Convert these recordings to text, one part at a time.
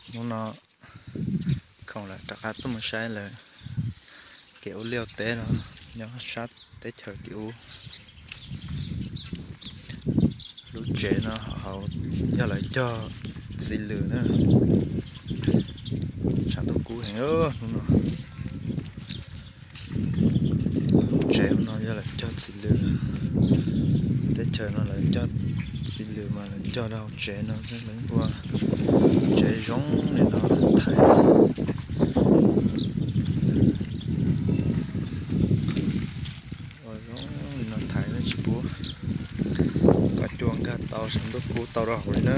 Hnub no khoom lawv rov qab tuaj mus saib lawv kev ua liaj ua teb no nyob sab teb chaws tim ub. Lub tsev no hauv yog lawv cog txiv lws na. Tshav ntuj kub heev hnub no. Tsev no yog lawv cog txiv lws. Teb chaws no lawv cog txiv lws mas lawv cog rau hauv tsev no, lawv ua tsev zoo li no thaiv. Ua zoo li no thaiv no tsis pub kom cua nkag tau, tshav ntuj kub tau rau hauv li na.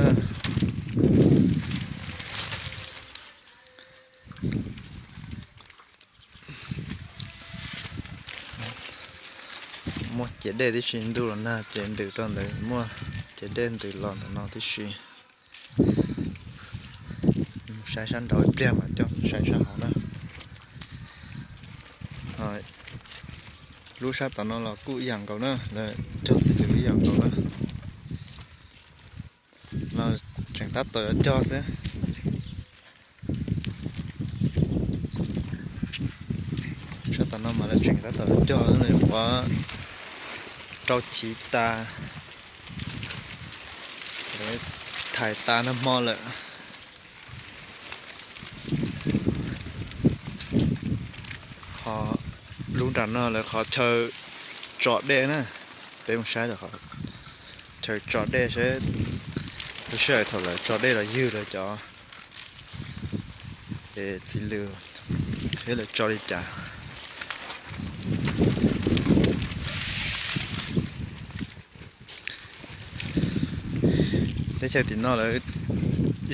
Muaj ciav dej tib si, ntuj los nag ces ntws rau ntawd, muaj ciav dej ntws los ntawm no tib si. Saib sab nraud ib pliag mas coj saib sab hauv na. Lub sab tom no los kuj ib yam nkaus na, lawv cog txiv lws ib yam nkaus na. No tseem tab tom yuav cog xwb. Sab tom no mas lawv tseem tab tom yuav cog, lawv yuav rau chiv tas, lawv thaiv tas nag hmo lawm. Qhov lub nram no lawv qhov chaw tso dej na, peb mus saib lawv qhov chaw tso dej seb lub sij hawm thaum lawv tso dej los ywg lawv cov txiv lws, thiab lawv tso li cas. Teb chaws tim no lawv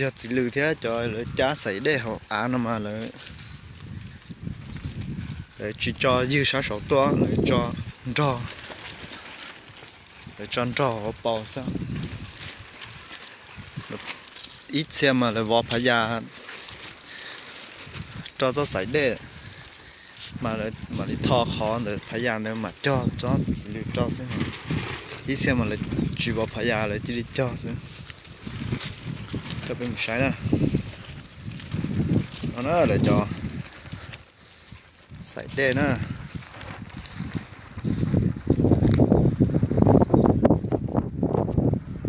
yog txiv lws thiab cov lawv cab xaiv dej hauv av no mas lawv, lawv tsis tso ywg sab saud tuaj, lawv tso nrog, lawv tso nrog hauv paus xwb. Ib txhia mas lawv vov phav yas rau txoj xaiv dej, mas lawv mam li tho qhov ntawd phav yas ntawd mam cog txoj txiv lws rau xwb. Ib txhia mas lawv tsis vov phav yas lawv cia li cog xwb. Coj peb mus saib na. No na lawv cov xaiv dej na.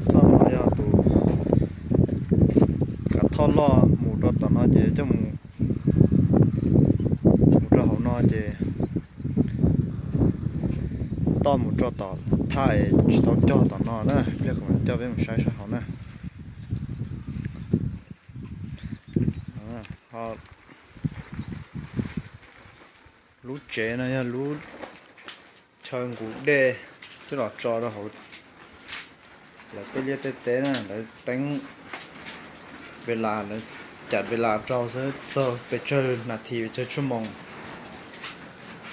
Txoj no yog tus kav thoj loj mus rau tom no ces coj mus, mus rau hauv no ces toj mus rau tom thaj es tsis tau cog tom no na, pliag kuv mam coj peb mus saib sab hauv na. Lub tsev no yog lub chaw nqus dej coj los tso rau hauv lawv tej liaj tej teb na, lawv teeb ve las, lawv cam ve las rau xwb, txog pes tsawg nas this pes tsawg tshua moos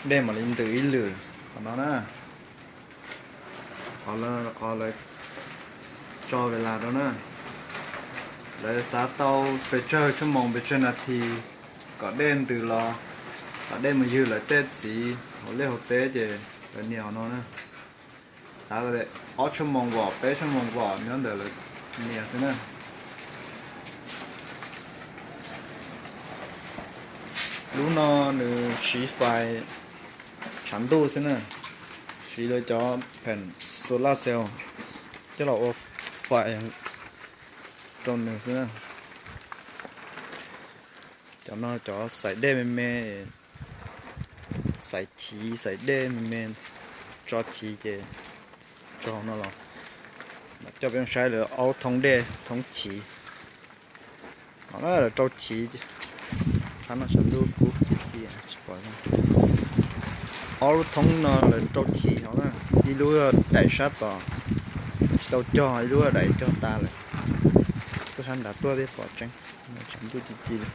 dej mam li ntws ib lwm qhov no na. Qhov lawv tso ve las rau na, lawv xav tau pes tsawg tshua moos pes tsawg nas this kom dej ntws los, kom dej mus ywg lawv tej txiv hauv liaj hauv teb ces lawv nias qhov no na. Xav ob tshua moos vom peb tshua moos vom nyob ntawm lawv nias xwb na. Lub no nws siv fais tshav ntuj xwb na, siv lawv cov pheem solar cell coj los ua fais rau nws xwb na. Cov no cov xaiv dej me me, xaiv chiv xaiv dej me me, tso chiv ces tso no los, mam coj peb saib lawv aub thoob dej thoob chiv. Lawv rau chiv, qhov no tshav ntuj kub ci, ob lub thoob no lawv rau chiv hauv na, ib lub daim sab tod tsis tau cog, ib lub daim cog tas lawm, tuaj sab nrad tuaj thiaj pom tseeb, tshav ntuj ci ci li.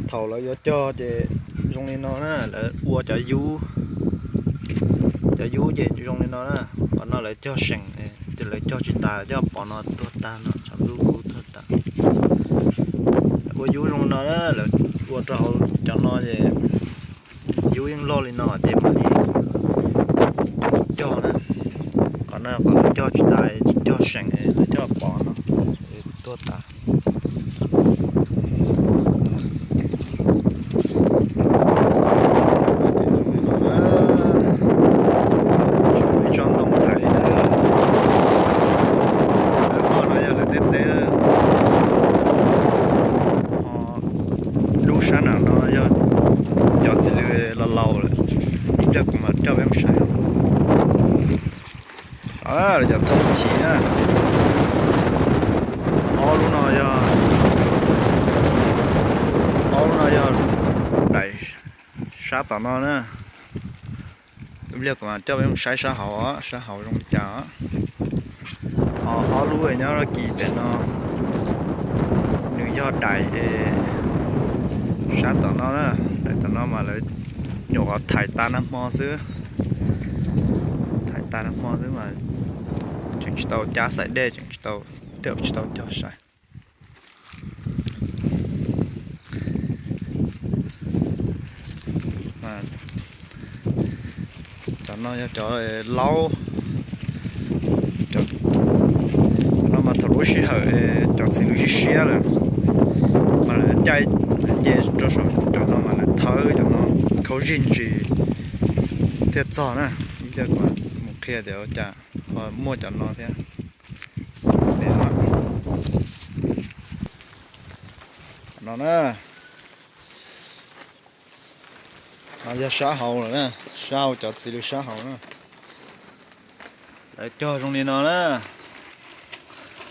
Thaum lawv yuav cog ces zoo li no na, lawv ua cov yub, cov yub ces zoo li no na, qhov no lawv cog seem, ces lawv cog tsis tas coj pov no tuag tag no, tshav ntuj kub tuag tag. Ua yub zoo li no na, lawv ua rau hauv cov no ces yub yeej loj li no ces mam li cog na. cog tsis tas, tsis cog seem lawv coj pov no, tuag tas. Tso ntoo thaiv na. Lawv qhov no yog lawv tej teb. Ho lub sab nram no yog cov txiv lws laus laus lawm, ib pliag kuv mam coj peb mus saib. Cov thoob chiv na, ob lub no yog, ob lub no yog daim sab tom no na. Ib pliag kuv mam coj peb mus saib sab hauv, sab hauv zoo li cas. Ho ob lub nyob kis pem no, nws yog daim sab tom no na. Daim tom no mas lawv nyuam qhuav thaiv tas nag hmo xwb, thaiv tas nag hmo xwb mas tseem tsis tau cab xaim dej, tseem tsis tau, thiaj tsis tau cog saib. Cov no yog cov laub, cov no mas thaum lub sij hawm cov txiv lws siab siab lawm mas lawv caij nce rau saum cov no mas lawv thawb cov no khaub zig ntsis thiaj txog na. Ib pliag kuv mus qhia tias ua cas ho muaj cov no thiab. No na, no yog sab hauv lawm na, sab hauv cov txiv lws sab hauv na. Lawv cog zoo li no na,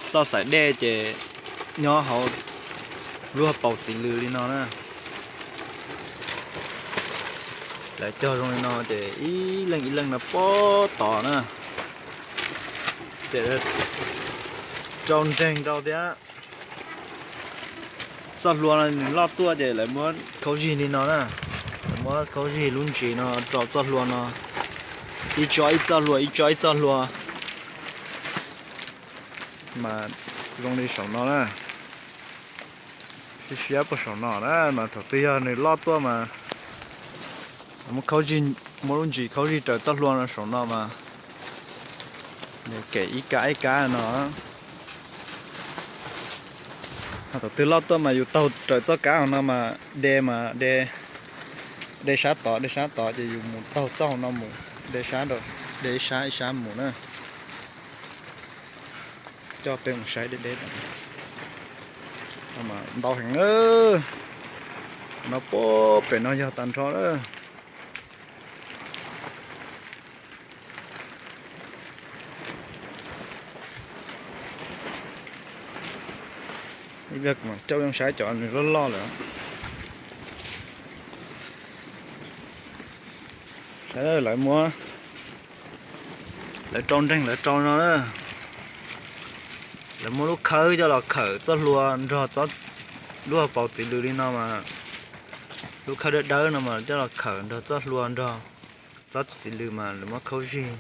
txoj xaim dej ces nyob hauv lub hauv paus txiv lws li no na. Lawv cog zoo li no ces ib leej ib leej no puag tod na, ces rau nreeg rau thiab. Txoj hlua no nws loj tuaj ces lawv muab khaub zig li no na, lawv muab khaub zig lub ntsis no rau txoj hlua no, ib tsob ib txoj hlua, ib tsob ib txoj hlua. Mas zoo li saum no na, siab siab puag saum no na, mas thaum twg yog nws loj tuaj mas muab khaub zig, muab lub ntsis khaub zig raws txoj hlua no saum no mas nws kem ib kab ib kab no. Thaum twg loj tuaj mas yus taug raws txoj kab hauv no mas de mas de, de sab tod, de sab tod ces yus mus taug txoj hauv no mus, de sab, de ib sab ib sab mus na. Coj peb mus saib deb deb, ntau heev na. No puag pem no yog tag nrho na. Ib pliag kuv mam coj peb mus saib cov nws loj loj lawm. Saib lawv muab, lawv rau nreeg lawv rau no na. Lawv muab lub khawb coj los khawm txoj hlua nrog lub hauv paus txiv lws li no mas, lub khawb dawb dawb no mas coj los khawm nrog txoj hlua nrog tsob txiv lws mas lawv muab khaub zig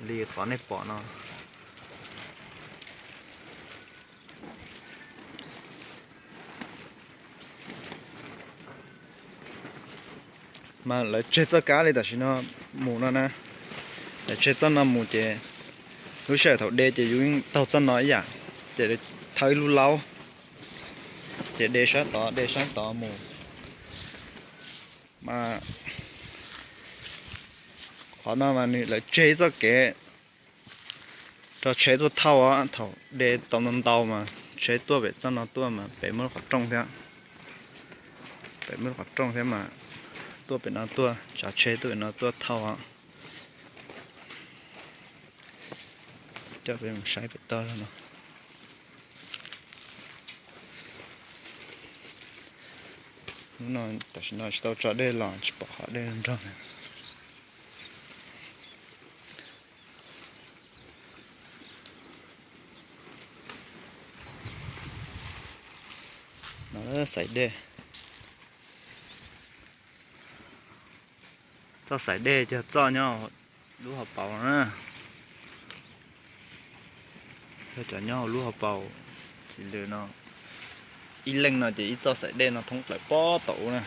li qhov nej pom no. Mas lawv tseg txoj kab li tam sim no mus no na, lawv tseg txoj no mus ces lub sij hawm thaum de ces yus yeej taug txoj no ib yam, ces thawb ib lub laub, ces de sab tod de sab tod mus. Mas qhov no mas nws lawv tseg ib txoj kev rau tsheb tuaj thauj os, thaum de tau ntau ntau mas tsheb tuaj pem txoj no tuaj mas pem muaj lub qhov rooj thiab, pem muaj lub qhov rooj thiab mas tuaj pem no tuaj, tsav tsheb tuaj pem no tuaj thauj os. Coj peb mus saib pem toj no. Hnub no tam sim no tsis tau tso dej los tsis pom qhov dej nrog. No xaim dej, txoj xaim dej cog txoj nyob lub hauv paus na. Yog cov nyob hauv lub hauv paus txiv lws no, ib leej no ces ib txoj xaim dej no thoob plaws pob tom ub na.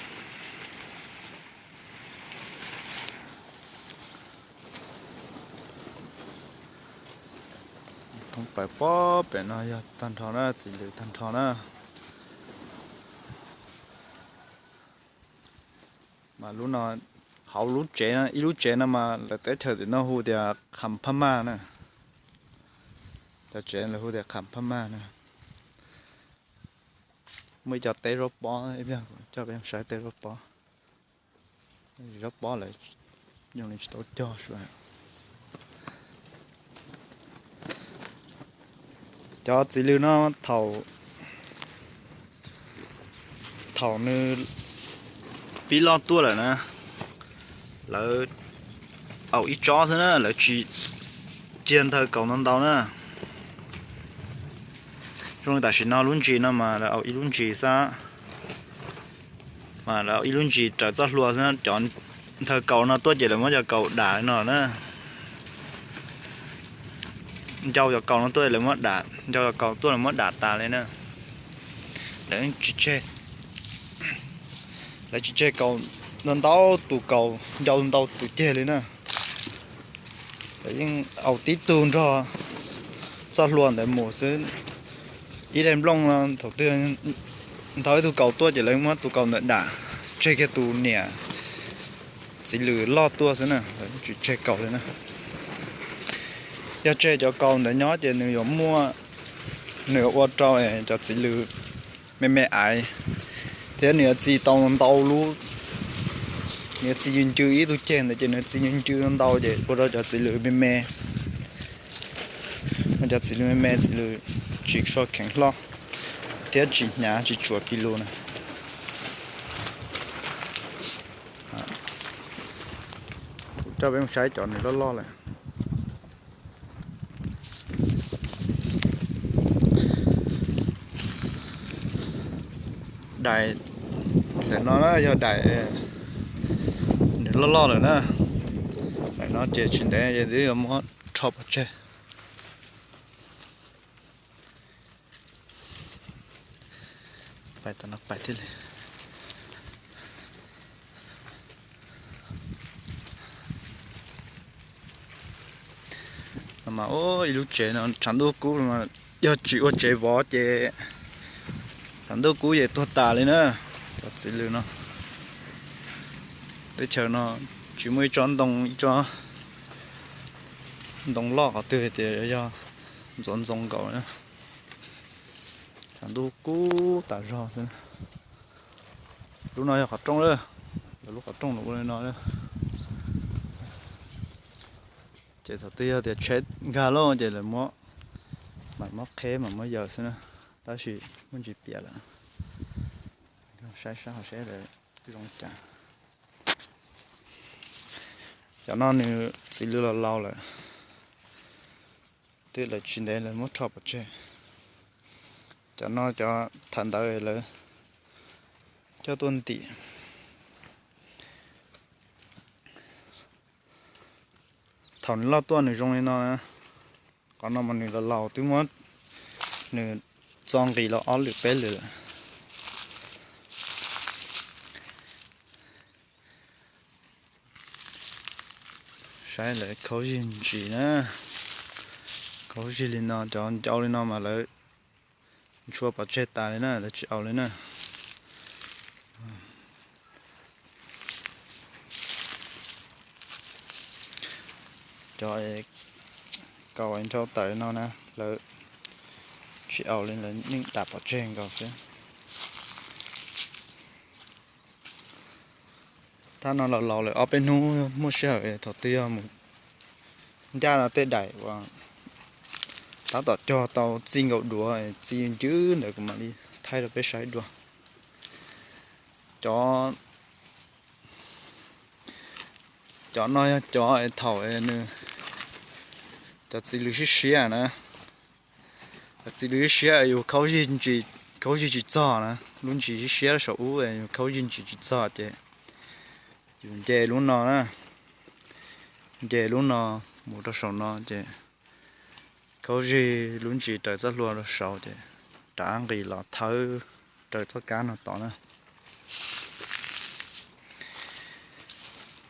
Thoob plaws pob pem no yog tag nrho na, txiv lws tag nrho na. Mas lub no, hauv lub tsev no, ib lub tsev no mas lawv teb chaws tim no hu tias Qham Phab Maj na. Cov tsev lawv hu tias Qham Phab Maj na. Muaj ib co teb zaub pob, ib pliag coj peb saib teb zaub pob. Zaub pob lawv zoo li tsis tau cog sua. Cov txiv lws no thaum, thaum nws pib loj tuaj lawm na, lawv au ib tsob xwb na, lawv tsis cia nthaw kaus ntau ntau na. Zoo li tam sim no lub ntsis no mas lawv au ib lub ntsis xwb, mas lawv au ib lub ntsis raws txoj hlua xwb. Cov nthaw kaus no tuaj ces lawv muab cov kaus dam li no na. Ncau cov kaus no tuaj lawv muab dam, ncau cov kaus tuaj lawv muab dam tas li na. Lawv tsis tseg, lawv tsis tseg kaus ntau ntau tus, kaus ncau ntau tus ceg li na. Lawv yeej au tib tug nrog txoj hlua ntawd mus xwb. Ib daim nplooj no thaum twg ntau ib tug kaus tuaj ces lawv muab tus kaus ntawd dam, tseg kiag tus niam txiv lws loj tuaj xwb na, lawv tsis tseg kaus li na. Yog tseg cov kaus ntawd nyob ces nws yuav muaj, nws yuav ua rau cov txiv lws me me aiv, thiab nws yuav txi tau ntau lub, nws yuav txi ncw ncw ib tug ceg ntawd ces nws txi ncw ncw ntau ces ua rau cov txiv lws me me, cov txiv lws me me txiv lws tsis tshua kheev hlob thiab tsis hnyav tsis tshua kis lus na. Kuv coj peb mus saib cov nws loj loj lawm. Daim ntawm no na yog daim nws loj loj lawm na. Daim no ces tsis ntev ces twb yuav muab rho pov tseg. Pais tom no pais thiaj li. No mas ib lub tsev no tshav ntuj kub, yog tsis ua tsev vov ces tshav ntuj kub ces tuag tas li na. Cov txiv lws no, teb chaws no tsis muaj ib tsob ntoo, ib tsob ntoo loj qhov twg tias yog ntxoov ntxoo nkaus na. Tshav ntuj kub tas zog xwb. Lub no yog qhov rooj lawm, lawv lub qhov rooj los ua li no. Ces thaum twg yog tias tsheb nkag lawm ces lawv muab, mam muab qheb mam muab yaws xwb na. Tab sis muaj ntsis piam lawm, saib sab hauv seb lawv zoo cas. Cov no nws txiv lws los laus lawm, twb lawv tsis ntev lawv muab rho pov tseg. Cov no cov thaum ntawd lawv coj tuaj ntim. Thaum nws loj tuaj nws zoo li no na, qhov no mas nws los laus twb muab nws txo nqis los ob lwm peb lwm lawm. Saib lawv khaub zig ntsis na, khaub zig li no, cov ncau li no mas lawv ntshua pov tseg tas li na, lawv tsis au li na. Cov kaus nrhau tawm no na, lawv tsis au li, lawv yeej dam pov tseg nkaus xwb. Thaj no los laus lawm ob peb hnub muaj sij hawm thaum twg yog mus ncaj no tej daim uas tab tom cog tau txij nkaus duav txij ncw ntawd kuv mam li thaij rau peb saib dua. Cov, cov no yog cov thaum nws, cov txiv lws siab siab na. Cov txiv lws siab siab yus khaub zig ntsis, khaub zig tsis txog na, lub ntsis siab siab saum ub yus khaub zig ntsis tsis txog ces yus nce lub no na, nce lub no mus rau saum no ces khaub zig lub ntsis raws txoj hlua rau saud ces rov nqis los thawb raws txoj kab no tod na.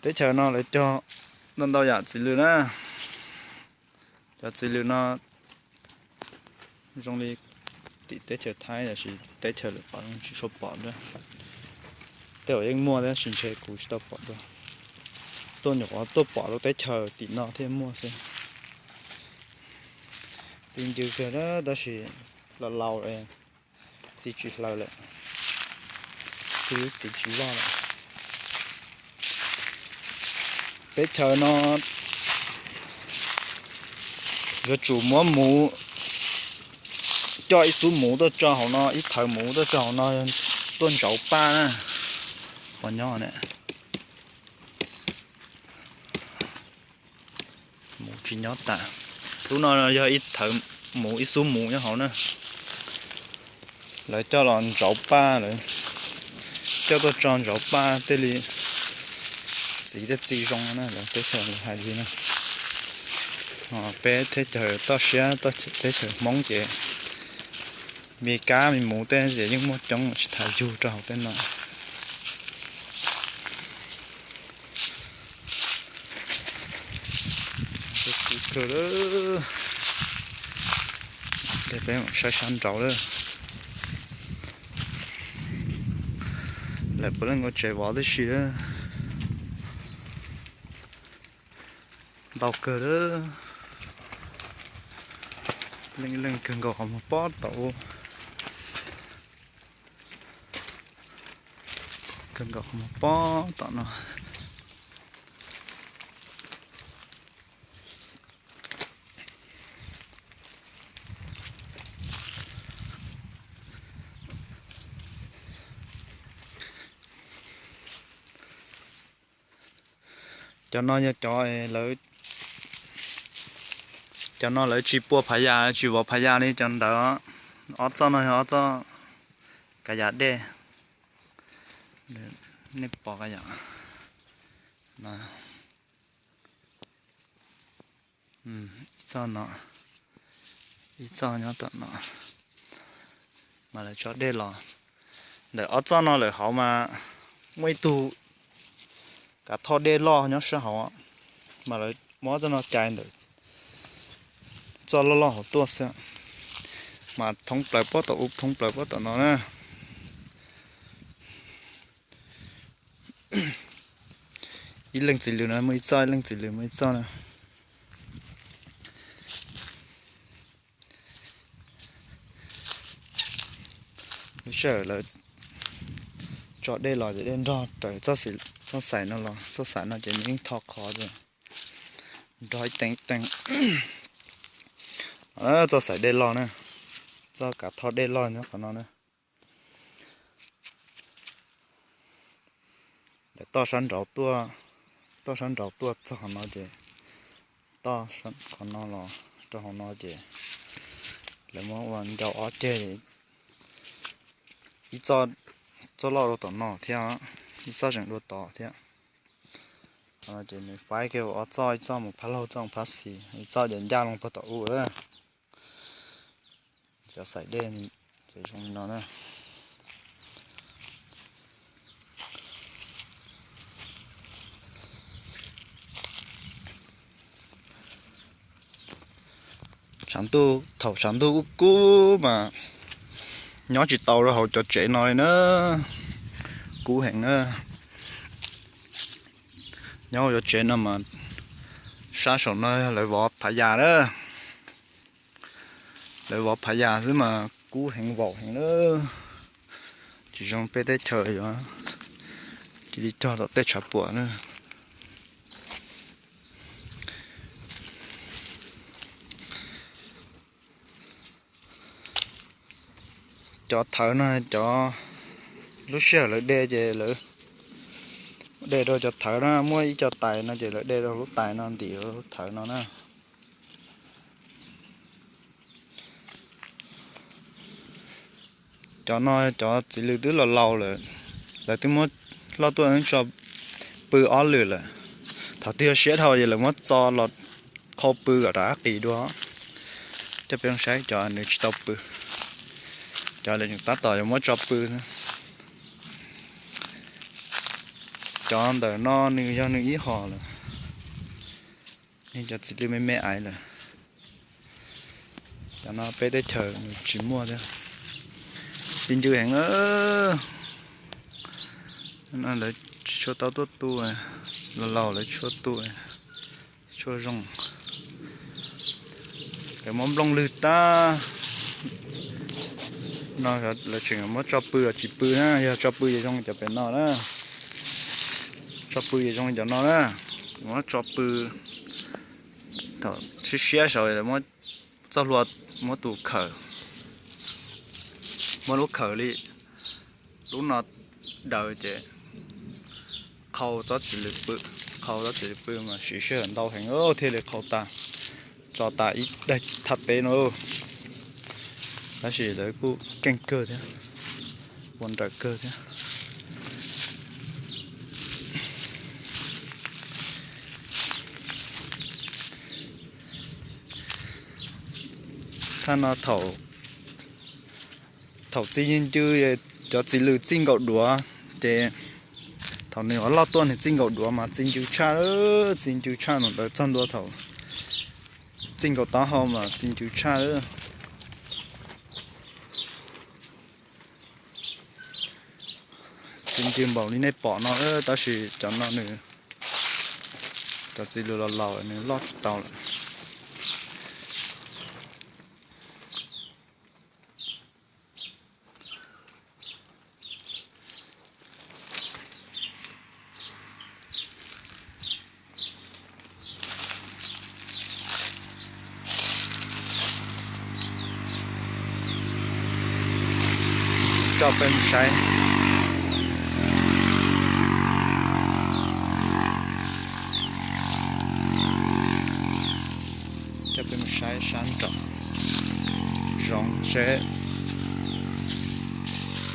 Teb chaws no lawv cog ntau ntau yam txiv lws na. Cov txiv lws no Zoo li tim teb chaws Thaib los sis teb chaws lwm qhov tsis tshua pom dua. Tej zaum yeej muaj tab sis ntshe kuv tsis tau pom dua. Tuaj nyuam qhuav tuaj pom lub teb chaws tim no thiaj muaj xwb. Txiv ncw kawg tab sis laus laus, txiv tsis hlaws lawm, txiv lub txiv tsis loj lawm. Teb chaws no yuav tsum muab muv, coj ib xub muv tuaj tso hauv no, ib thawv muv tuaj tso hauv no, tuaj ntsauv paj na. Qhov nyob ne, muv tsis nyob tas. Lub no yog ib thawv muv, ib xub muv nyob hauv na. Lawv coj los ntsauv paj, lawv coj tuaj tso ntsauv paj tej li txiv tej txiv zoo na, lawv teb chaws hais li na. Peb teb chaws toj siab, teb chaws Hmoob ces me kab me muv tej ces yeej muaj coob, tsis tas yug rau hauv tej no. Kawg lawm. Peb saib sab nraud lawm. Lawv puav leej ua tsev vov tib si lawm. Ntau kawg lawm. Leej leej kawg nkaus qhov muag pob tom ub. Kawg nkaus qhov muag pob tom no. Cov no yog cov, cov no lawv tsis pua phav yas, tsis vov phav yas li cov ntawd. Ob txoj no yog ob txoj kav yas dej. Nej pom kav yas, ib txoj no, ib txoj nyob tom no, mas lawv tso dej los. Ntawm ob txoj no lawm hauv mas muaj ib tug kav thoj dej loj nyob sab hauv, mas lawv muab ob txoj no cais ntawm txoj loj loj hauv tuaj xwb, mas thoob plaws pob tom ub, thoob plaws pob tom no na. Ib leej txiv lws no muaj ib txoj, ib leej txiv lws muaj ib txoj na. Lub sij hawm lawv tso dej los ces dej nrog raws txoj xaim no los, txoj xaim no ces nws yeej tho qhov ces nrog ib teev ib teev. Txoj xaim dej loj na, txoj kav thoj dej loj nyob qhov no na. Lawv toj sab nraud tuaj, toj sab nraud tuaj txog qhov no ces, toj qhov no los rau hauv no ces lawv muab ua ncau ob ceg, ib txoj, txoj loj rau tom no thiab, ib txoj tseem dua tod thiab. Ces nws faib kiag ua ob txoj, ib txoj mus phab laug, txoj mus phab xis, ib txoj ces ncaj loo puag tom ub lawm. Cov xaim dej ces zoo li no na. Tshav ntuj, thaum tshav ntuj kub kub mas nyob tsis tau rau hauv cov tsev no li na, kub heev na. Nyob hauv cov tsev no mas sab saum no yog lawv vov phav yas na. Lawv vov phav yas xwb mas kub heev vaum heev na. Tsis zoo peb teb chaws yuav cia li cog tom tej tshav puam na. Cov thawv no, cov lub sij hawm lawv de ces lawv de rau cov thawv no, muab ib co tais no ces lawv de rau lub tais no ntim lub thawv no na. Cov no cov txiv lws twb los laus lawm, lawv twb muab loj tuaj tso pw ob lwm lawm. Thaum twg yog siab dhau ces lawv muab txo los qhau pw kom rov qab qis dua. Coj peb saib cov nws tsis tau pw, cov lawv tseem tab tom yuav muab tso pw. Cov ntawm no nws yog nws ib hom lawm, nws cov txiv lws me me aiv lawm. Cov no peb teb chaws nws tsis muaj thiab. Txi ncw heev na. Lawv tsis tshua tau tuaj tu, laus laus lawv tshua tu, tshua zoo. Lawv muab nplooj lwg tag no, lawv tseem muab tso pw los tsis pw na, yog tso pw ces zoo cov pem no na. Tso pw ces zoo cov no na. Muab tso pw, thaum siab siab saud lawv muab txoj hlua, muab tus khawm, muab lub khawm li lub no daws ces qhau txob txiv lws pw, qhau txob txiv lws pw mas siv sij hawm ntau heev thiaj li qhau tas, tso tas ib daim thaj teb no. Tab sis lawv kuj keej kawg thiab, ua nrawm kawg thiab. Thaj no thaum txi ncw, cov txiv lws txij nkaus duav, ces thaum nws ua loj tuaj nws txij nkaus duav mas txi ncw tshaj, txi ncw tshaj no ntawd txog ntua thaum txij nkaus taub hau mas txi ncw tshaj. Txi ncw npaum li nej pom no, tab sis cov no nws, cov txiv lws los laus nws loj tsis tau lawm. Coj peb mus saib, coj peb mus saib sab nraum zoov seb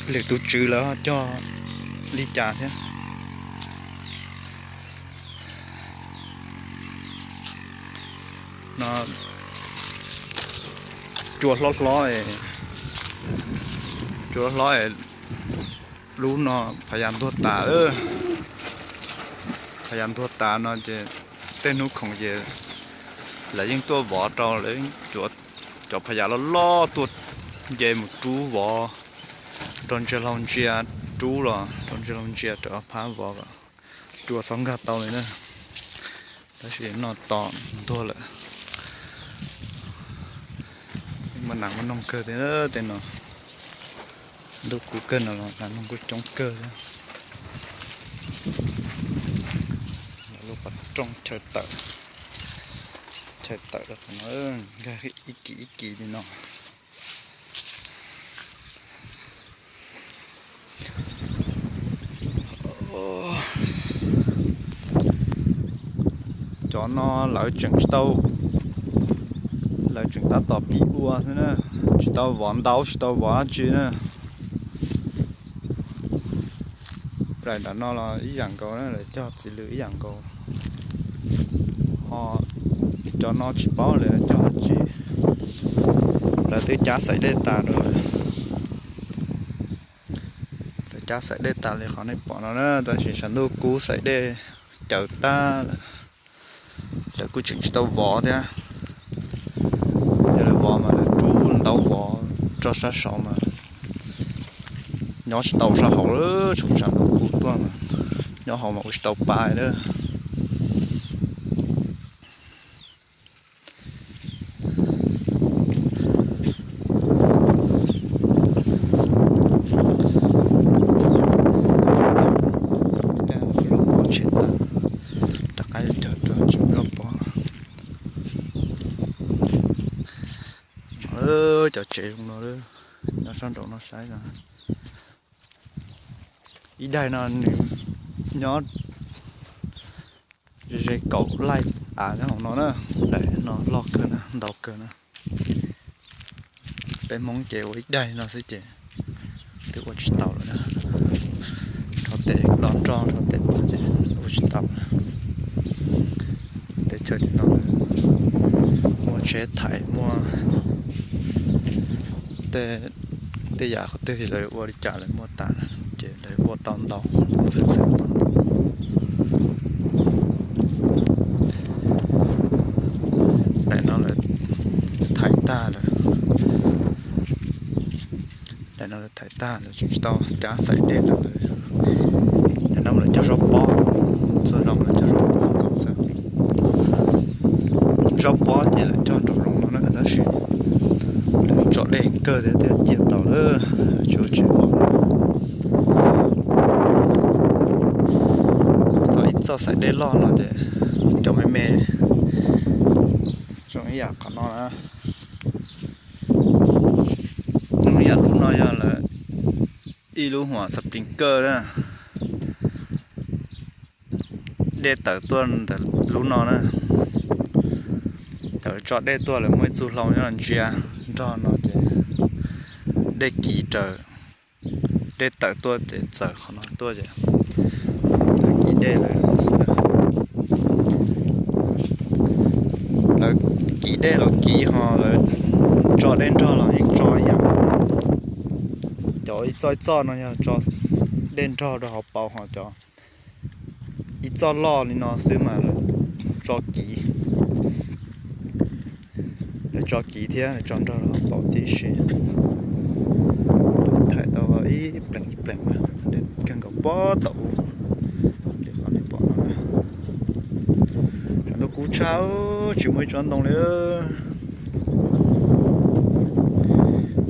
lwm tus tswv lawv cog li cas thiab. No cua hlob hlob, cua hlob, lub no phas yas ntuag tas. Phas yas ntuag tas no ces tej hnub khoom ces lawv yeej tuaj vov rau, lawv, cov phas yas loj loj tuaj nce mus rub vov, rau ntsia hlau ntsia, rub los rau ntsia hlau ntsia rov phab vov kom cua txhob nkag tau li na. Tab sis no tos ntuag lawm. Muaj nas muaj noog kawg thiab tej no. Ntuj kub kawg no los nas noog kuj coob kawg thiab. Lub qhov rooj chaw tawm, chaw tawm no nkag ib kis ib kis li no. Cov no lawv tseem tsis tau, lawv tseem tab tom pib ua xwb na, tsis tau vov ntau tsis tau vov dab tsi na. Daim nram no los ib yam nkaus na, lawv cog txiv lws ib yam nkaus. Ho cov no tsis paub lawv cog dab tsi, lawv twb cab xaim dej tas lawm. Lawv cab xaim dej tas li qhov nej pom no na, tab sis tshav ntuj kub xaim dej cawv tag lawm. Lawv kuj tseem tsis tau vov thiab. Yog lawv vov mas lawv rub ntau vov rau sab saud mas nyob tsis tau sab hauv, tshav ntuj kub tuaj mas nyob hauv mas ua tsis tau pa li. Tsheb tas, rov qab yuav cog rau tsev loj pov. Cov tsev zoo no, nyob sab nraum no saib no. Ib daim no nws nyob ze kaum laij av hauv no na. Daim no loj kawg na, ntau kawg na. Peb Hmoob ces ua ib daim no xwb ces twb ua tsis tau lawm na. Rho tes do nroj rho tes ua ces ua tsis tau. Teb chaws tim no muaj tsheb thaiv, muaj tej yam qhov twg lawv ua li cas lawv muaj tas, ces lawv ua tau ntau, muaj peev xwm ua tau ntau. Daim no lawv thaiv tag lawm. No lawv thaij tag lawv tsis tau cab xaim dej lawm. Nim no lawv cog zaub pob, txhua no lawv cog zaub pob nkaus xwb. Zaub pob ces lawv cog nraum zoov no na tab sis lawv tso dej kawg thiab thiaj cia tau lawm, tsis ua tsis pom. Txog ib txoj xaim dej loj no ces cov me me zoo ib yam qhov no na. Zoo ib yam lub no yog lawv ib lub huam sprinkler na. Dej tawm tuaj ntawm lub no na. Thaum tso dej tuaj lawv muaj ib txoj hlau nyob ntsia nrog no ces dej kiv raws, dej tawm tuaj ces txawm qhov no tuaj ces lawv kiv dej lawm. Lawv kiv dej los kiv ho lawv tso dej nrog los yeej tso ib yam. Cov ib txoj ib txoj no yog tso dej nrog rau hauv paus ho cov ib txoj loj li no xwb mas lawv tso kiv, lawv tso kiv thiab lawv tso nrog rau hauv paus tib si. Thaij tau ib plees ib plees na, dej kawg nkaus pob tau ub li qhov nej pom no na. Tshav ntuj kub tshaj, tsis muaj ib tsob ntoo li.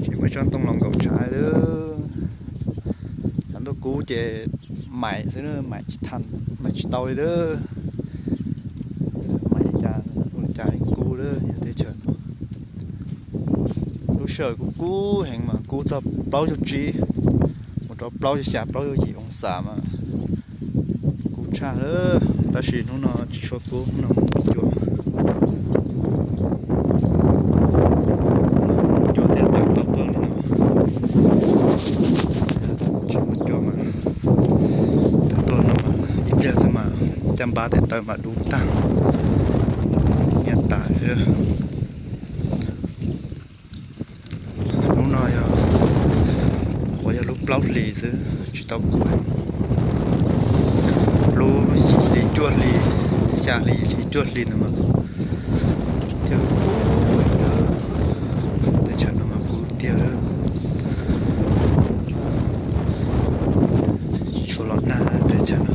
Tsis muaj ib tsob ntoo los nkaum tshav li. Tshav ntuj kub ces maim xwb, maim tsis tau li lawm. Maim cas ua li cas yeej kub lawm yog teb chaws no. Lub sij hawm kub kub heev mas kub txog plaub caug tsib mus rau plaub caug xya plaub caug yim oo xas mas kub tshaj lawm. Tab sis hnub no tsis tshua kub, hnub no cua, cua thiaj tawm tau tuaj li no. Tsis muaj cua mas tawm tuaj no mas ib pliag xwb mas caj npab tej taw mas dub tag, nyiaj tas li lawm. Hnub no yog, qhuav yog lub plaub hlis xwb tsis tau kub heev. Lub yim hli cuaj hli, xya hli yim hli cuaj hli ntawd mas thiaj kub heev. Teb chaws no mas kub tiag lawm. Tsis tshua los nag lawm teb chaws no,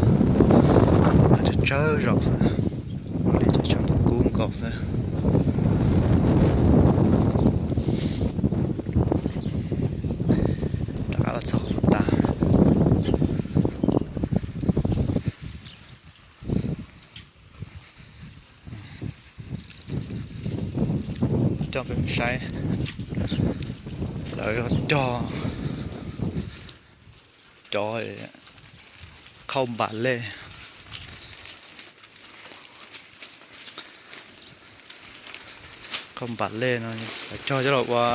los nag tsawg tsawg zaus xwb. Ua li ces tshav ntuj kub nkaus xwb. Rov qab los txog hauv lub tas. Coj peb mus saib, lawv yog cog cov khauj npam lej, khauj npam lej no lawv cog coj los ua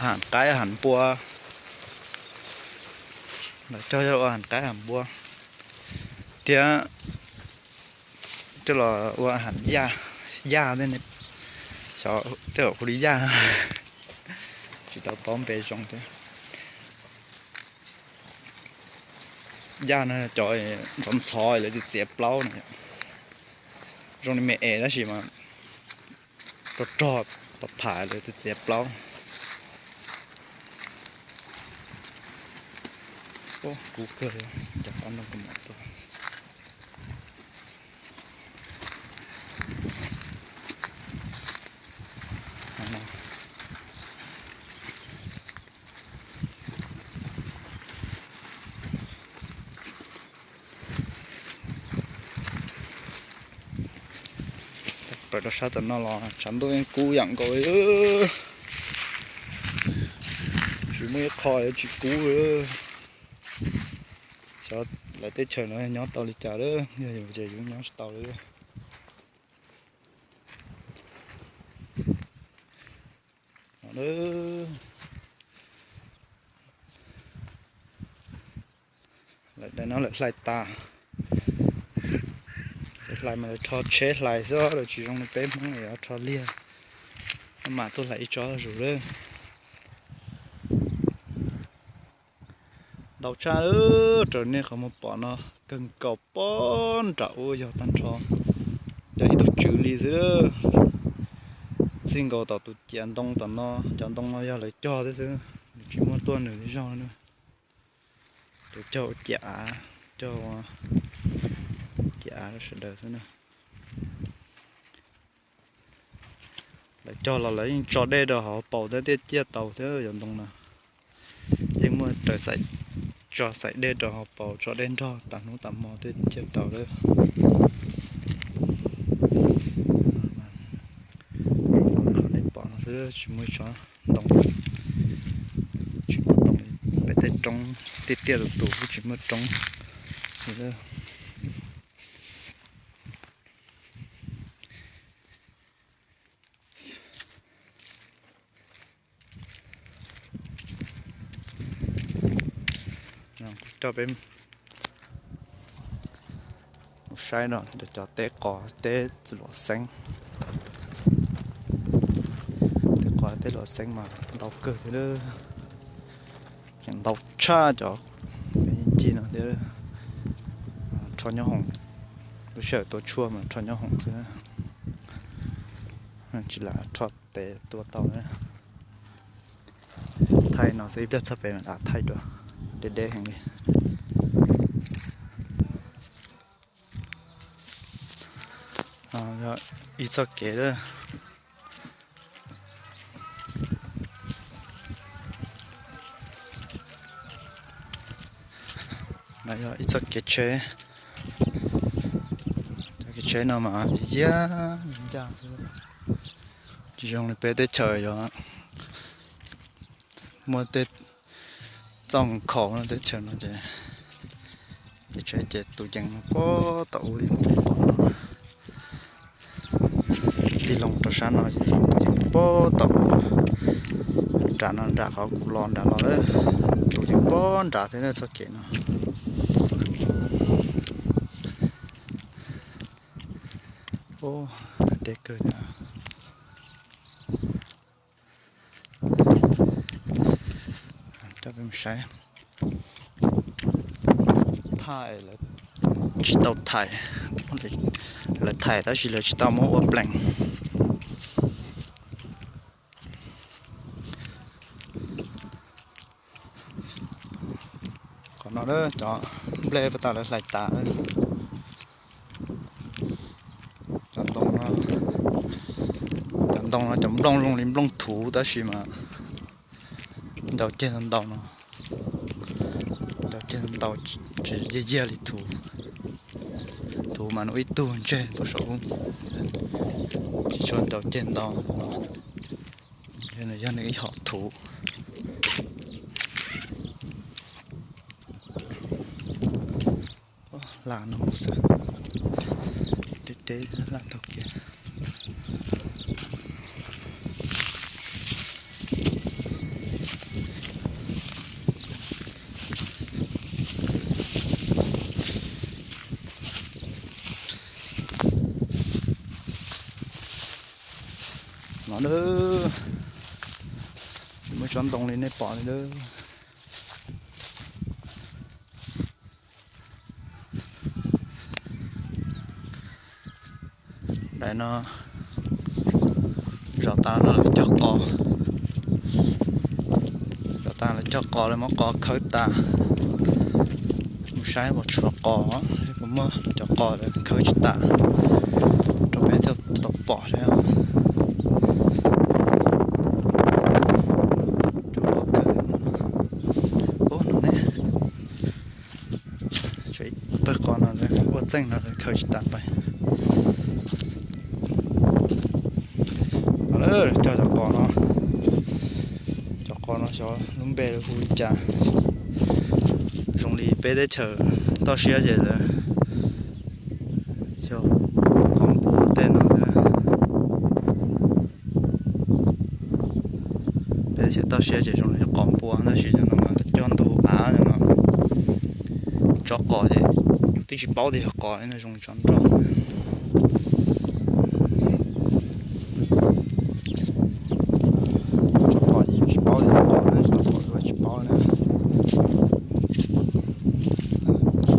ham qaib ham npua, lawv cog coj los ua ham qaib ham npua thiab coj los ua ham yaj, yaj tej, xyov tej zaum hu li yaj no, tsis tau paub npe zoo thiab. Yaj no cov ntxhov ntxhov lawv txiav txiav plaub no, zoo li me es tab sis mas rog rog pham pham lawv txiav txiav plaub. Kub kawg, cov qab ntoo kuv mam tuaj. Pawm rau sab tom no los tshav ntuj yeej kub yam nkaus li. Tsis muaj ib qho yuav tsis kub li. Xyov lawv teb chaws no nyob tau li cas lawm, yog yus ces yus nyob tsis tau li. Lawv daim no lawv hlais tas, lawv hlais mas lawv rho tsheb hlais xwb, lawv tsis zoo li peb Hmoob es rho liag, mam tuaj hlais ib tsob zuj zus lawm. Ntau tshaj lawm, raws nej qhov muag pom no kawg nkaus pob nram ub yog tag nrho, yog ib tug tswv li xwb. Txij nkaus tom tus ciav ntoo tom no, cov ntoo no yog lawv cog thiab xwb. Tsis muaj tuaj nws li zog na. Cov cog ua ciam av, cog ua ciam av rau sawv daws xwb na. Lawv cog los lawv yeej tso dej rau hauv paus thiab thiaj ciaj tau thiab cov ntoo no. Yeej muaj raws tso xaim dej rau hauv paus, tso dej nrog tas hnub tas hmo thiaj ciaj tau lawm. Qhov nej pom no xwb, tsis muaj ib tsob ntoo, tsis muaj ntoo li. Pem tej roob tiaj tiaj tus tus kuj tsis muaj roob li. Kuv coj peb mus saib no cov teb qos teb luam xeeb. Teb qos teb luam xeeb mas ntau kawg thiab, tseem ntau tshaj cov peb ncig no thiab. Rho nyob hoom, lub sij hawm tua tshuaj mas rho nyob hoom xwb, tsis lam rho tes tua tau. Thaij no xwb, ib pliag txog pem mam thaij dua, deb deb heev li. Yog ib txoj kev lawm. No yog ib txoj kev tsheb. Cov kev tsheb no mas yaj ncaj xwb, tsis zoo li peb teb chaws yog muaj tej txoj khaum no, teb chaws no ces kev tsheb ces tus yees no puag tom ub li pom no. Tig loo rau sab no ces tus yees puag tom ub, nram no nram qhov kuv los nram los lawm, tus yees puag nrad thiab na txoj kev no. Deb kawg thiab. Coj peb mus saib. Thaij lawv tsis tau thaiv, lawv thaiv tab sis lawv tsis tau muab ua plees. Qhov no cov nplej puag ta lawv hlais tas. Cov ntoo no, cov ntoo no cov nplooj zoo li nplooj thuv tab sis mas ntau ceg ntau no, ntau ceg ntau, tsis yag yag li thuv. Thuv mas nws ib tug ntseg puag saum ub, tsis tshua ntau ceg ntau no. Yog nws ib hom thuv. Lam no mus xwb, deb deb lam taug kev. No, tsis muaj tsob ntoo li nej pom li lawm. Daim no zov tas no lawv cog qos, zov tas lawv cog qos lawv muab qos khawb tas. Mus saib puas tshuav qos, puas muaj cov qos lawv khawb tsis tas rau peb thiaj tau pom thiab. Ub no ne, tseem ib pawg qos no lawv ua txeej no lawv khawb tsis tas pais. Cog cov qos no, cov qos no xyov lub npe lawv hu li cas. Zoo li peb teb chaws toj siab ces lawv xyov qos npua tej no. Peb teb chaws toj siab ces zoo li qos npua tab sis no mas coj ntu av no, tsob qos ces twb tsis paub tias yog qos li no, zoo li tsob nroj. Tsob qos ces tsis paub tias yog qos na, tsis tau pom dua tsis paub na.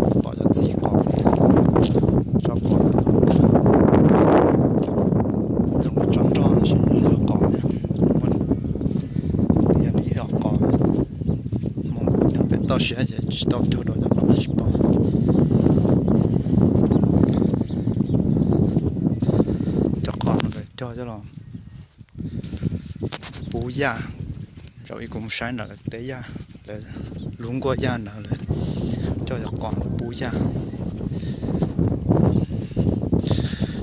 Pom cov txiv qos, tsob qos zoo li tsob nroj tab sis yog qos thiab, yog nws yog qos. siab ces tsis tau cog rau cov no tsis pom. Cov qos no lawv cog coj los pub yaj. Zaum ib kuv mus saib nram lawv teb yaj, lawv lub nkuaj yaj nrad lawv coj cov qos pub yaj.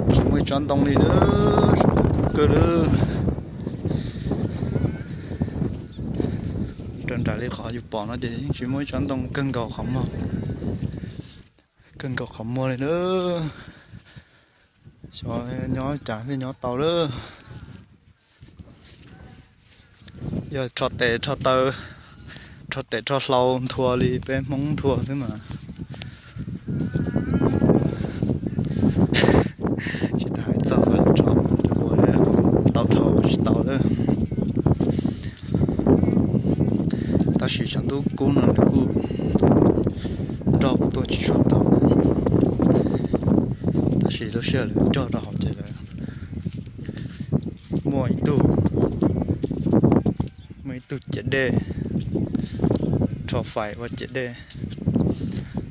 Tsis muaj ib tsob ntoo li na, sab kub kawg lawm. Raws nraim li qhov yus pom no ces yeej tsis muaj ib tsob ntoo kawg nkaus qhov muag, kawg nkaus qhov muag li na. Xyov nyob cas thiaj nyob tau lawm. Yog rho tes rho taw, rho tes rho hlau nthua li peb Hmoob nthua xwb mas tsis tas hais txog qhov rho ua tau dhau tsis tau lawm. Tab sis tshav ntuj kub no nws kuj nrog kuv tuaj tsis tshua tau, tab sis lub sij hawm lawv cog rau hauv ces lawv muaj ib tug, muaj ib tug ciav dej, rho fais ua ciav dej,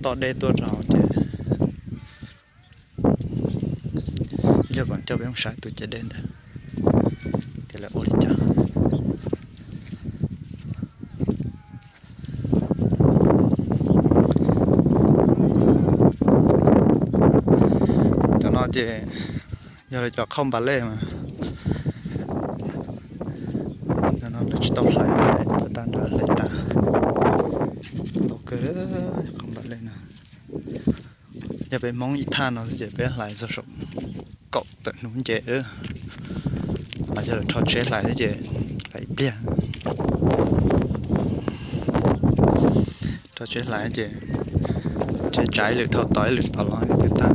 toj dej tuaj rau hauv ces ib pliag mam coj peb mus saib tus ciav dej ntawd tias lawv ua li cas. Cov no ces yog lawv cov qhauj npas lej mas, cov no lawv tsis tau hlais, puas tag nrho hlais tas, tau kawg li. Qhauj npas lej no yog peb Hmoob ib thaj no xwb ces peb hlais txog saum kaum tawm hnub nce lawm. Los yog lawv rho tsheb hlais xwb ces hlais ib pliag, rho tsheb hlais ces tsheb tsa ib lwm dhau tod ib lwm tod los twb tag.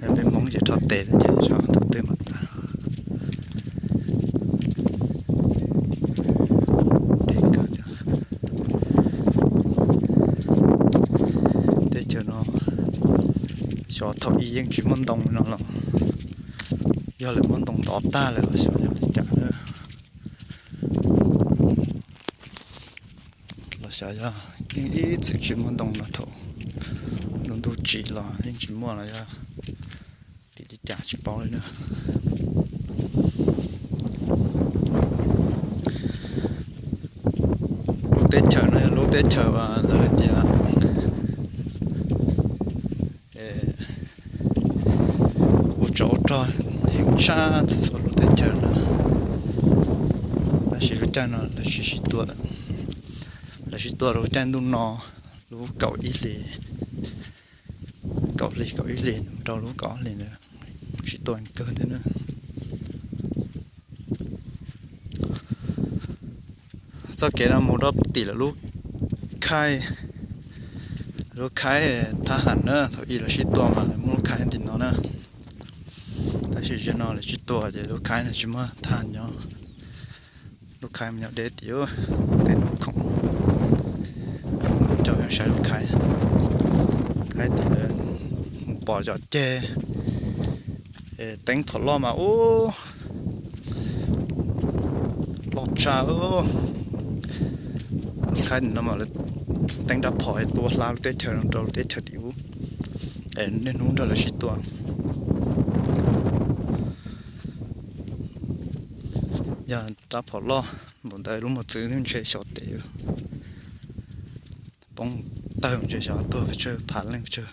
Yog peb Hmoob ces rho tes xwb ces thaum twg mam tas. Teb chaws no xyov thaum ub yeej tsis muaj ntoo no los yog lawv muab ntoo ntov tag lawm los xyov yog li cas na. Los xyov yog yeej ib txwm tsis muaj ntoo no thaum lub ntuj tsim los yeej tsis muaj los yog tim li cas tsis paub li na. Lub teb chaws no yog lub teb chaws uas lawv hais tias ua tsov ua rog heev tshaj txhua txhua lub teb chaws no, tab sis lub caij no lawv tsis sib tua, lawv sib tua rau lub caij ntuj no, lub kaum ib hlis, kaum hli kaum ib hlis rau lub kaum ob hlis ntawd sib tua kawg thiab na. Txoj kev no mus rau tim lawv lub khaib, lub khaib thab ham na, thaum ub lawv sib tua mas lawv muaj lub khaib tim no na. Tab sis zaum no lawv tsis tua ces lub khaib no tsis muaj thab ham nyob, lub khaib mus nyob deb tim tej hnub khoom, coj saib lub khaib, khaib tim lawv mus pom cov ceg teeb phom loj mas ub, loj tshaj. Lub khaib no mas lawv teeb rab phom tua hla lub teb chaws no rau lub teb chaws tim ub, niaj hnub nrog lawv sib tua. Yog rab phom loj npaum ntawd lub mos txwv ntshe xyov tes poob tawg ntshe xyov tuag pes tsawg phav leej pes tsawg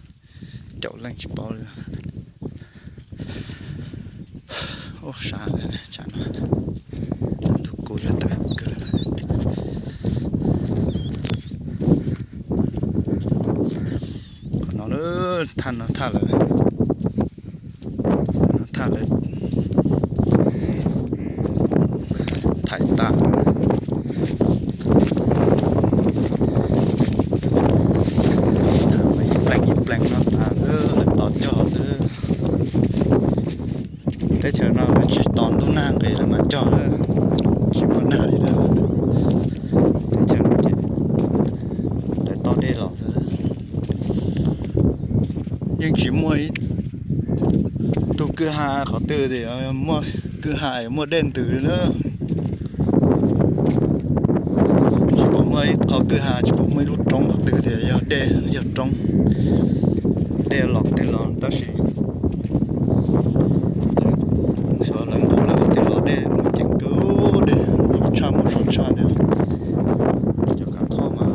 caum leej tsis paub li. Ub, sab tsam no ntug kuv yog tawg kawg. Qhov no thaj no thaj lawv, thaj lawv thaij tas, ib pleeg ib pleeg no tas lawv tos cog xwb. Teb chaws no lawv tsis tos ntuj nag nqis lawv mam cog, tsis muaj nag li lawm. Teb chaws no ces lawv tos dej los xwb. Yeej tsis muaj ib tug kwj ha qhov twg tias muaj kwj ha es muaj dej ntws li na. Qhov kwj ha tsis pub muaj ib lub roob qhov twg tias yog dej yog roob, dej los twg los tab sis xyov lawv nqus lawv twg los dej ces kawg dej tshaj muaj zog tshaj tias cov kav thoj mas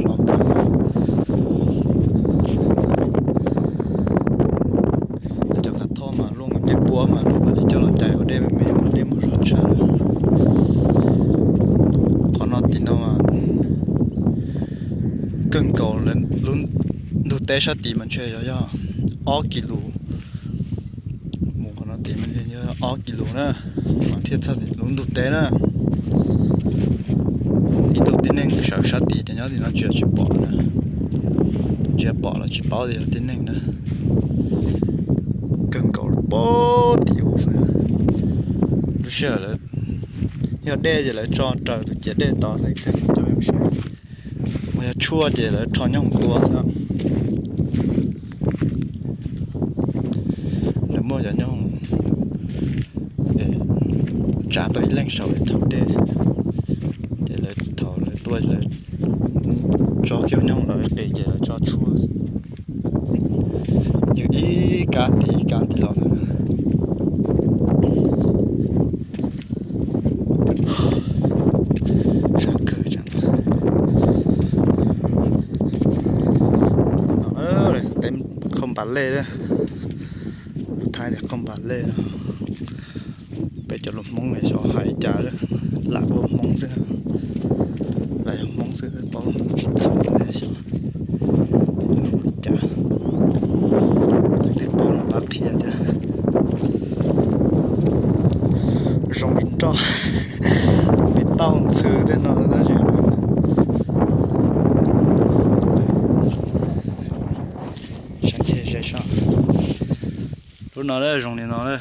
hlob kawg. Lawv cov kav thoj mas luaj nkaus ncej puab mas luag mam li coj los cais ua dej me me, dej muaj zog tshaj. Qhov no tim no mas kawg nkaus lub ntug teb sab tid mas ntshe yog ob kis lus. Mus qhov no tid mas yog ob kis lus na, mas thiaj txog lub ntug teb na. Ib tug tib neeg sawv sab tid ces nyob tim no ntsia tsis pom na, ntsia pom los tsis paub tias yog tib neeg na. Kawg nkaus pog tim ub xwb. Lub sij hawm lawv yog dej ces lawv tso raws tus ciav dej tod xwb, cov yoov saib. Mas yog tshuaj ces lawv rho nyooj tua xwb. Lawv muaj cov nyooj tsav tau ib leeg saum thaum dej, ces lawv thaum lawv tuaj lawv tso kiag nyooj los qis ces lawv tso tshuaj. Yog ib kab tim ib kab tim los ntawd. Sab kawg. Teb qhau npas lej, lus Thaib tias qhau npas lej no. Peb cov lus Hmoob xyov hais cas, lam ua Hmoob xwb, lam yog Hmoob xwb paub tsis txhua xyov cas, leej twg paub no pab qhia thiab. Zoo li nroj, li tauj ntxhw tej no tab sis saib ntsia ze sab. Lub no zoo li no na.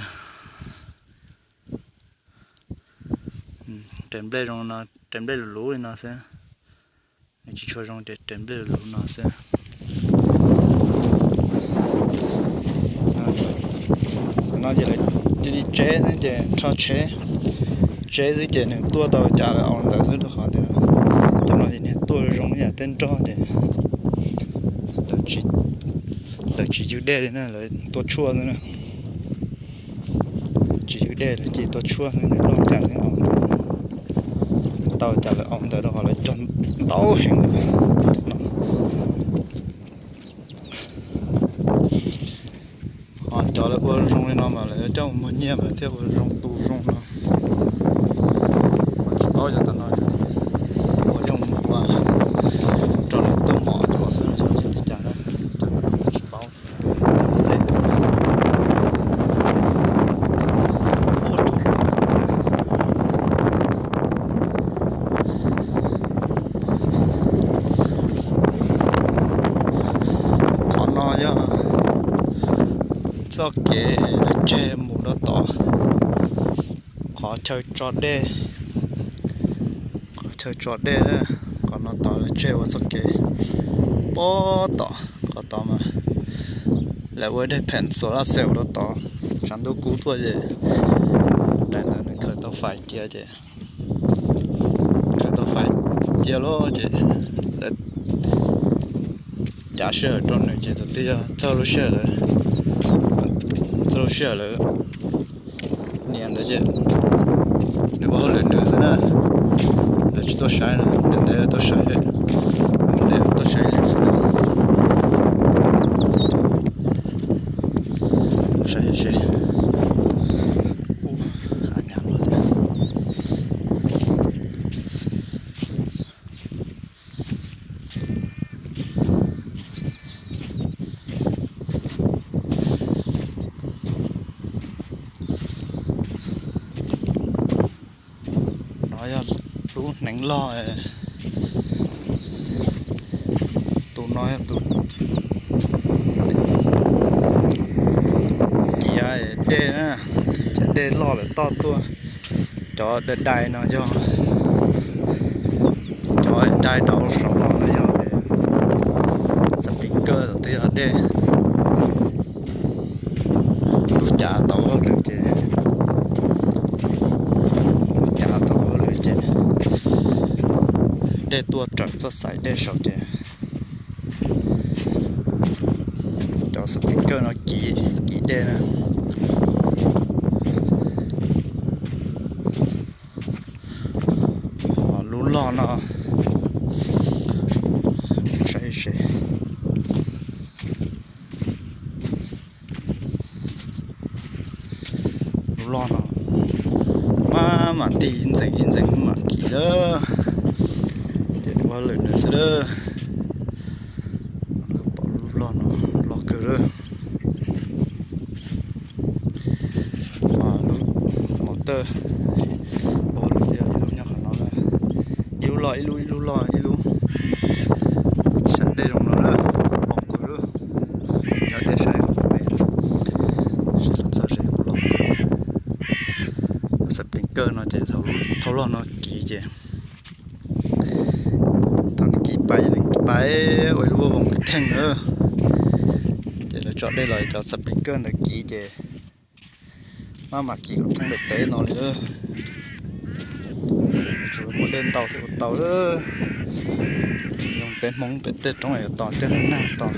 Rev nplej zoo no, rev nplej luv luv li no xwb. Tsis tshua zoo ces rev nplej luv luv no xwb. No ces lawv cia li tseb xwb ces rho tsheb, tseb xwb ces nws tuaj tau cas lawv au ntawd xwb rau qhov tias cov no ces niag tuaj zoo li yam tej nroj ces lawv tsis ywg dej li na, lawv tua tshuaj xwb na. Tsis ywg dej lawv cia li tua tshuaj xwb, nws loj cas lawv au ntawd, tau cas lawv au ntawd rau qhov lawv cog ntau heev no. Ho cov lawv ua zoo li no mas lawv coj mus muag nyiaj mas thiaj ua zoo tu zoo no. Tsis paub cov tom no ua coj mus ua rau lawv tuaj mom cov xwb los yog li cas na, cov no tsis paub. Qhov no yog txoj kev lawv tseg mus rau tom qhov chaw tso dej, qhov chaw tso dej, qhov no tod lawv tseg ua txoj kev pab tom qhov tod mas lawv ua dej pheem xuas laj xeem rau tod, tshav ntuj kub tuaj ces daim ntawd nws khaws tau fais cia ces khaws tau fais cia lawm ces lawv cav sij hawm rau nws ces tus twg yog txog lub sij hawm lawv, txog lub sij hawm lawv nias ntawd ces nws ua hauj lwm nws xwb na. Lawv tsis tuaj saib na, ntev ntev lawv tuaj saib, ntev tuaj saib li xwb. Saib ze, a nyam los thiab. No yog lub hneev loj, tus no yog tus ciav dej, ciav dej loj lawm toj tuaj. Cov dai dai no yog, cov dai rau saum los no yog sprinkler tom twg yog dej. Lub cav tau hauj lwm ces, lub cav tau hauj lwm ces Dej tuaj raws txoj xaim dej saud ces cov sprinkler no kiv, kiv dej na. Lub loj no, saib seb, lub loj no maj mam tig ib ntxees ib ntxees maj mam kiv lawm. Ces ua lawm nws xwb lawm. Pom lub loj no, loj kawg lawm. Lub mos tawj, ib lub nyob qhov no, ib lub loj ib lub, ib lub loj ib lub. Saib dej zoo no lawm, loj kawg lawm. Yog tias saib, saib txog ze kuv loj. Sprinkler no ces thaum loj no kiv ces thaum nws kiv pais ces nws kiv pais ua ib lub voos kheej na. Ces lawv tso dej los cov sprinkler ntawd kiv ces maj mam kiv kom thoob daim teb no li lawm. Tsuas muaj dej ntau thiaj ua tau lawm. Zoo peb Hmoob pem tej roob yuav tos caj neeg nag tos.